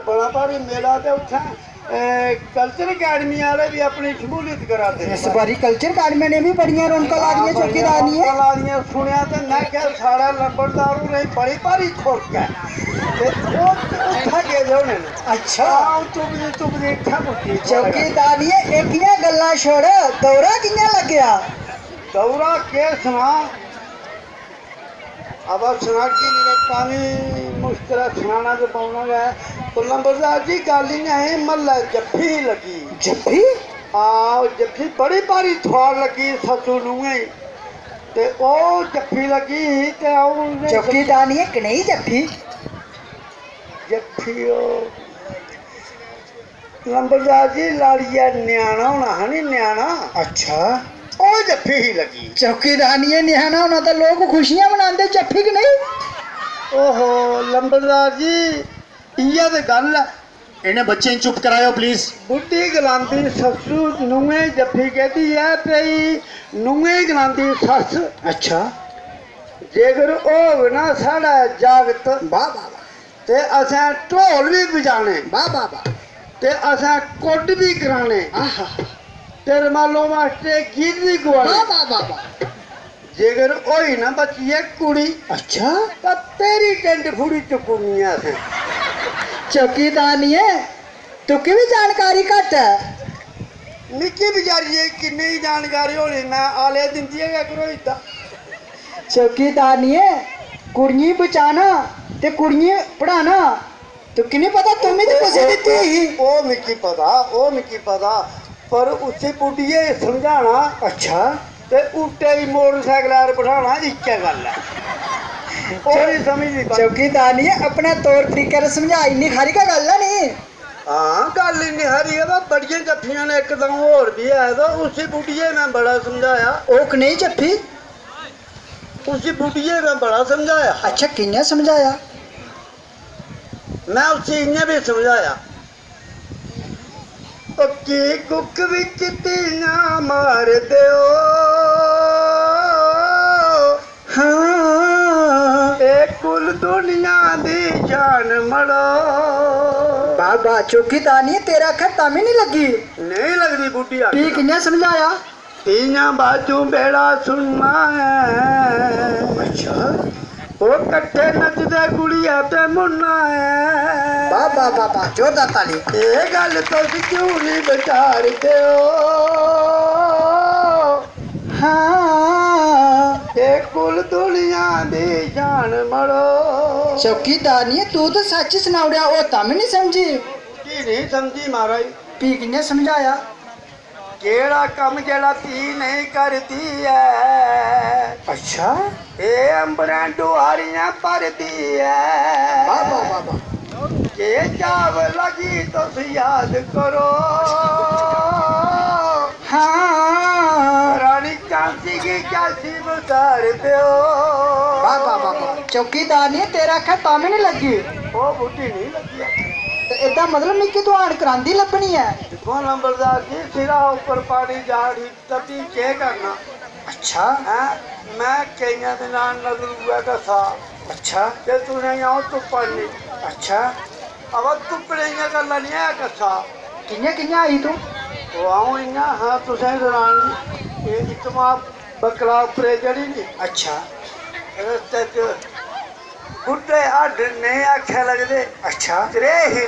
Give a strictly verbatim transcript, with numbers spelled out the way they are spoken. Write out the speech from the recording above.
बड़ा भारी मेला ते उत्थें कल्चर अकैडमी आह्ले बी अपनी शमूलियत करा दे। इस बारी कल्चर अकैडमी ने बी बड़ियां रौनकां ला दियां। हां, चौकीदार बड़ियां निं ऐ। रौनकां ला दियां। सुनेआ ते में आखेआ, साढ़ा लंबड़दार होरें गी बड़ी भारी खुरक ऐ। ते ओह् उत्थें गेदे होने न। अच्छा। हां, ओह् तुपदी तुपदी इत्थें पुज्जी। चौकीदार निं ऐ, एह्कियां गल्लां छोड़, दौरा कि'यां लग्गेआ? दौरा केह् सनां? अबा सनागी निं तां बी मुश्कल ऐ, सनाना ते पौना गै। ते लंबरदार जी, गल्ल इ'यां ऐ, म्हल्लै जफ्फी लग्गी। जफ्फी? हां, ओह् जफ्फी बड़ी भारी थुआड़ लग्गी सस्सू नूहें गी। ते ओह् जफ्फी लग्गी ही ते अ'ऊं उ'नें चौकीदार निं ऐ, कनेही जफ्फी? जफ्फी ओह् लंबरदार जी, लाड़ियै ञ्याणा होना हा नी, ञ्याणा। अच्छा। ओह् जफ्फी ही लग्गी। चौकीदार निं ऐ, ञ्याणा होना तां लोक खुशियां मनांदे, जफ्फी कि नेईं? ओहो, लंबरदार जी, इ'यै ते गल्ल ऐ। इ'नें बच्चें गी चुप कराएओ, please। बुड्ढी गलांदी सस्सू, नूहें जफ्फी केह्दी ऐ? भई नूहें गलांदी सस्स। अच्छा। जेकर होग ना साढ़ा जागत, वाह, वाह, वाह। ते असें ढोल बी बजाने, वाह, वाह, वाह। ते असें कुड्ड बी कराने, आहा। ते रमालो मास्टरे गीत बी गुआने। वाह, वाह, वाह, वाह। जेकर होई ना बच्चियै कुड़ी, अच्छा। तां तेरी टिंड फुड़ी चुक्कुनी ऐ असें। चौकीदार निं ऐ, तुकी बी जानकारी घट्ट ऐ। मिकी बचारिये किन्नी जानकारी होनी, में आले दिंदिये गै घरोई दा। चौकीदार निं ऐ, कुड़ियें गी बचाना ते कुड़ियें गी पढ़ाना। तुकी निं पता, तुमी ते कुसै दी धी ही। ओह् मिकी पता, ओह् मिकी पता, पर उसी बुड्ढिये गी समझाना, अच्छा। ते उल्टे गी मोटरसाइकलै पर बठाना इक्कै गल्ल ऐ। ओह् निं समझदी पर। चौकीदार निं ऐ, अपने तौर तरीके पर समझा, इन्नी हारी गै गल्ल ऐ निं। हां, गल्ल इन्नी हारी ऐ, बा बड़ियां जफ्फियां न, इक द'ऊं होर बी ऐ, ते उसी बुड्ढिये ने बड़ा समझाया। ओह् कनेही जफ्फी? उसी बुड्ढिये ने बड़ा समझाया। अच्छा, कि'यां समझाया? में उसी इ'यां बी समझाया, "ओ की कुक बिच धीयां मारदे ओ?" हां। ए कुल दुनिया दी जान मड़ो। बाबा, चौकीदार निं ऐ, तेरे आखै तां बी निं लग्गी। नेईं लगदी बुड्ढी आखै। फ्ही कि'यां समझाया? धीयां बाजू बेड़ा सुनना ऐ। अच्छा। ओ कट्ठे नचदे गुड़िया ते मुन्ना ऐ। वाह, वाह, वाह, वाह, जोरदार ताली। ए गल्ल तुस क्यों निं विचारदे ओ? हां। ए कुल दुनिया दी जान मड़ो। चौकीदार निं ऐ, तू ते सच्च सनाई ओड़ेआ, ओह् तां बी निं समझी। की निं समझी, महाराज? फ्ही कि'यां समझाया? केह्ड़ा कम्म जेह्ड़ा धी नेईं करदी ऐ? अच्छा। ए अंबरें डुआरियां भरदी ऐ। वाह, वाह, वाह, वाह। केह् चावल लगी तुस याद करो। हां। रानी झांसी गी कैसी बसारदे ओ? वाह, वाह, वाह, वाह। चौकीदार निं, तेरे आखै तां बी निं लग्गी। ओह् बुड्ढी निं लग्गी। ते एह्दा मतलब मिगी दुहान करांदी लब्भनी ऐ। दिक्खो ना बलदार जी, सिरा उप्पर पानी जा उठी, ते फ्ही केह् करना? अच्छा। हैं? में केइयें दिनां नजर उ'ऐ कसा। अच्छा। ते तुसेंगी अ'ऊं तुप्पा नी। अच्छा। अवा तुप्पने दियां गल्लां निं है कसा। कि'यां, कि'यां आई तूं? ओह् अ'ऊं इ'यां हा, तुसें दरान, एह् इत्थुआं बक्करा उप्परे चढ़ी नी। अच्छा। रस्ते च बुड्ढे हड्ड नेईं आखै लगदे। अच्छा। त्रेह् ही